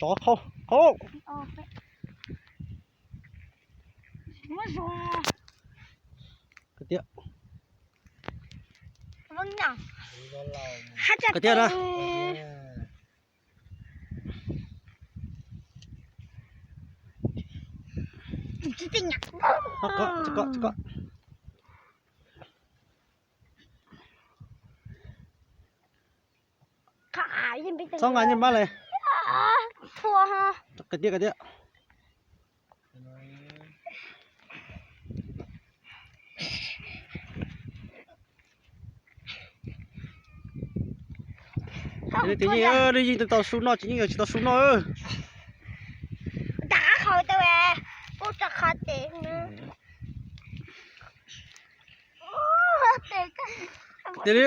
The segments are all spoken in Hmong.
Tsov qhau qhau. Tiag. Tiag na. Txhob nqa nyiaj mab lawm. Tiag tiag. Tsis yeej tau su noj, tsis yeej tsis tau su noj. Tiag li.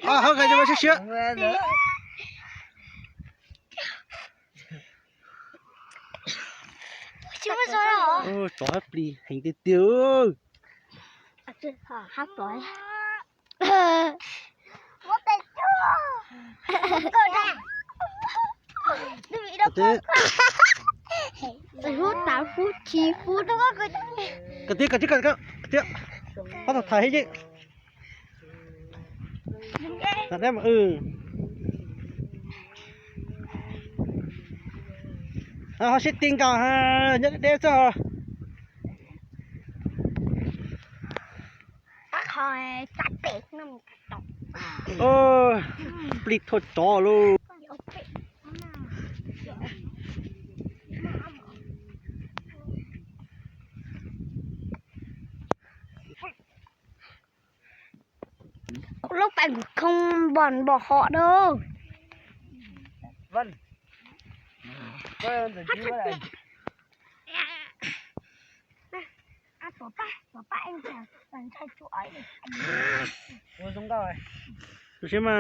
Hauv nqaij siab siab. Tsov hab plig heev tiag tiag. Tiag, tiag, tiag. Pab tau thaiv heev. Ho sib ti nkaus, nyob deb deb xwb. Plig thua tsov lauj. Kuv lub pais khoo npog npog hom na. Tus siab mas.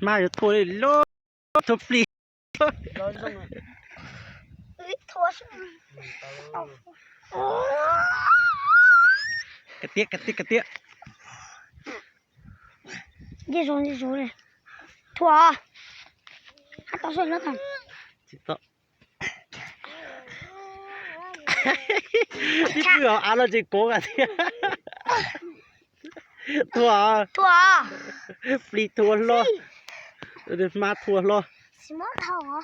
Mas yuav thua li lub thua plig. Kag tiab, kag tiab, kag tiab. Thua. Hab tau sab lub tag. Tsis tau. Ib pwg av los tsis kov kag tiab. Thua. Thua. Plig thua hlo. Hmab thua hlo. Tsis muab dhau.